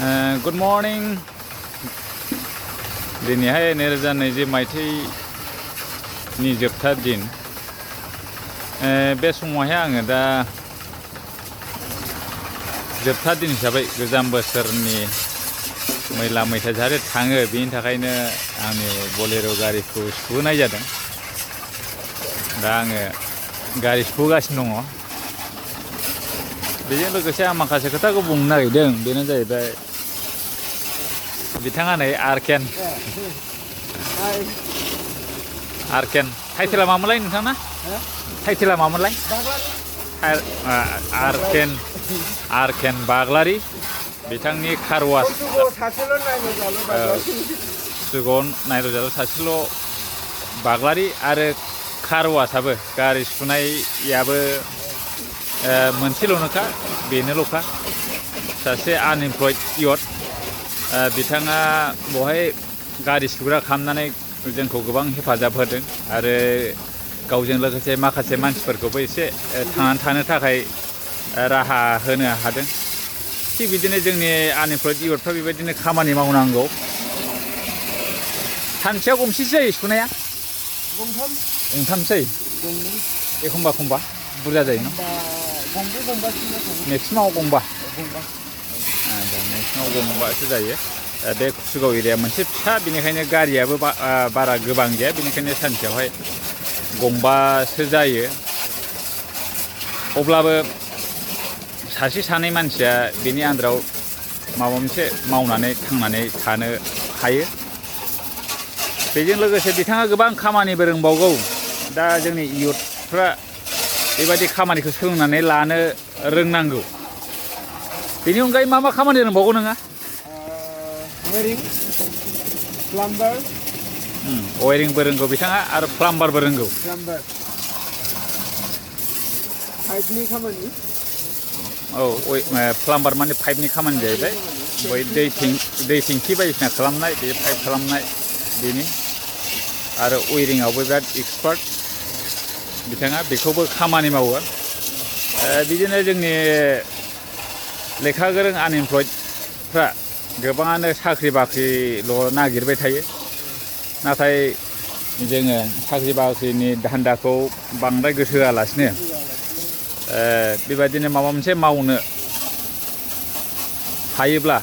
Good morning. दिनैहाय 2020 मायथाइनि जोबथा दिन। बे समावहाय आङो दा जोबथा दिन हिसाबै गोजाम बोसोरनि मैला मैथा जाहाथे थाङो बेनि थाखायनो आंनि बलेर' गारिखौ सुहोनाय जादों। दा आङो गारि सुहोगासिनो दङ। बेजों लोगोसे आं माखासे खोथाखौ बुंनो नागिरदों, बेनो जाहैबाय बिथाङा नै आर्केन टाइटेला मामोनलाय नोंथांना? टाइटेला मामोनलाय? आर्केन बाग्लारि बिथांनि कार वाश सुगन नायरजाल सासेल' बाग्लारि आरो कार वाशआबो गारि सुनायाबो मोनसेल'नोखा, बेनोल'खा सासे आनइमप्लयड इयथ। बिथाङा बहाय गारि सुग्रा खालामनानै जोंखौ गोबां हेफाजाब होदों आरो गावजों लोगोसे माखासे मानसिफोरखौबो एसे थांनानै थानो थाखाय राहा होनो हादों। थिग बिदिनो जोंनि आनइमप्लयड इयथफ्रा बेबायदिनो खामानि मावनांगौ। सानसेयाव गंबेसे जायो सुनाया? गंथामसै एखमबा बुरजा जायो ना? मेक्सिमाव गंबा मेक्सिमाव गंबासो जायो। बे कुसुगाव एरिया मोनसे फिसा, बेनिखायनो गारियाबो बारा गोबां गैया, बेनिखायनो सानसेयावहाय गंबासो जायो। अब्लाबो सासे सानै मानसिया बेनि आन्दाराव माबा मोनसे मावनानै थांनानै थानो हायो। बेजों लोगोसे बिथाङा गोबां खामानिबो रोंबावगौ। दा जोंनि इयथफ्रा बेबायदि खामानिखौ सोलोंनानै लानो रोंनांगौ। बेनि अनगायै मा खामानि रोंबावगौ नोङो? वायरिंबो रोंगौ बिथाङा आरो प्लाम्बारबो रोंगौ। औ, प्लाम्बार माने पाइपनि खामानि जाहैबाय। बै दै टेंखि बायदिसिना खालामनाय, बे पाइप खालामनाय बेनि। आरो वायरिंआवबो बिराद एक्सपार्ट बिथाङा, बेखौबो खामानि मावो। बिदिनो जोंनि लेखा गोरों आनइमप्लयडफ्रा गोबाङानो साख्रि बाख्रिल' नागिरबाय थायो। नाथाय जोङो साख्रि बाख्रिनि धान्दाखौ बांद्राय गोसो होआलासिनो बेबायदिनो माबा मोनसे मावनो हायोब्ला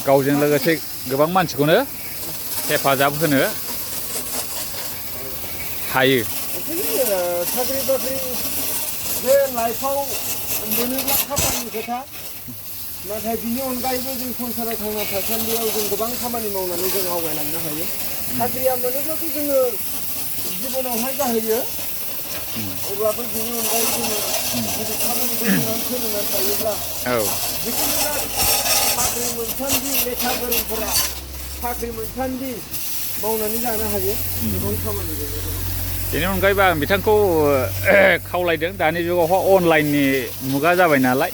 गावजों लोगोसे गोबां मानसिखौनो हेफाजाब होनो हायो। साख्रि बाख्रि बे लाइफआव मोनोब्ला खाफालनि खोथा, नाथाय बिनि अनगायैबो जों संसाराव थांना थासान्दियाव जों गोबां खामानि मावनानै जों आवगायलांनो हायो। साख्रिया मोनोब्लाथ' जोङो जिबनावहाय जाहैयो, अब्लाबो बिनि अनगायै जोङो गिदिर खामानिखौ जों सोलोंनानै थायोब्ला जिखुनु साख्रि मोनसान्दि लेखा गोरोंफोरा साख्रि मोनसान्दि मावनानै जानो हायो गोबां खामानिखौ। बेनि अनगायैबो आं बिथांखौ खावलायदों, दानि जुगावहाय अनलाइननि मुगा जाबाय नालाय,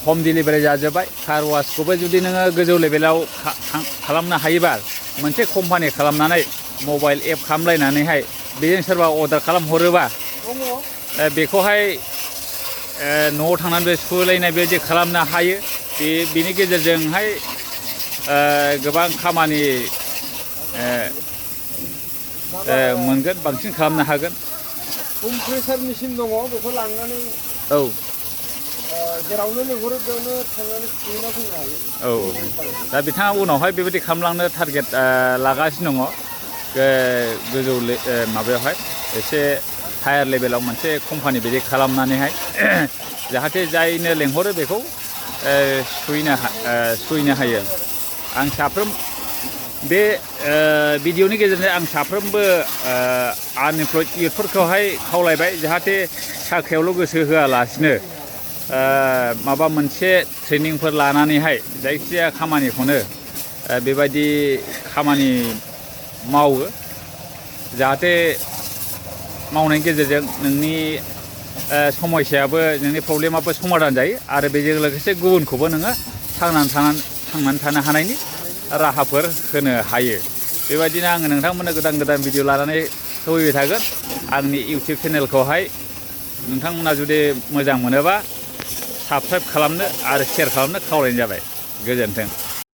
हम डिलिभारि जाजोब्बाय। कार वाशखौबो जुदि नोङो गोजौ लेभेलाव खालामनो हायोबा, मोनसे कम्पानि खालामनानै मबाइल एप खालामलायनानैहाय बेजों सोरबा अर्डार खालामहरोबा बेखौहाय न'आव थांनानैबो सुहोलायनाय बेबायदि खालामनो हायो। बेनि गेजेरजोंहाय गोबां खामानि मोनगोन, बांसिन खालामनो हागोन। हम प्रेसार मेचिन दङ, बेखौ लांनानै जेरावनो लिंहरो बेयावनो थांनानै सुहैना फैनो हायो। दा बिथाङा उनावहाय बेबायदि खालामलांनो टारगेट लागासिनो दङ। गोजौ माबायावहाय एसे हायार लेभेलाव मोनसे कम्पानि बायदि खालामनानैहाय जाहाथे जायनो लेंहरो बेखौ सुहैनो हायो। आं बे भिडिअनि गेजेरजों आं साफ्रोमबो आनइमप्लयड इयथफोरखौहाय खावलायबाय, जाहाथे साख्रियावल' गोसो होआलासिनो माबा मोनसे ट्रेनिंफोर लानानैहाय जायखिजाया खामानिखौनो बेबायदि खामानि मावो, जाहाथे मावनायनि गेजेरजों नोंनि समस्यायाबो, नोंनि प्रब्लेमाबो समाधान जायो आरो बेजों लोगोसे गुबुनखौबो नोङो थांनानै थानो हानायनि राहाफोर होनो हायो। बेबायदिनो आङो नोंथांमोननो गोदान भिडिअ लानानै होफैबाय थागोन। आंनि इउटिउब चेनेलखौहाय नोंथांमोना जुदि मोजां मोनोबा साबस्क्राइब खालामनो आरो शेयार खालामनो खावलायनाय जाबाय। गोजोन्थों।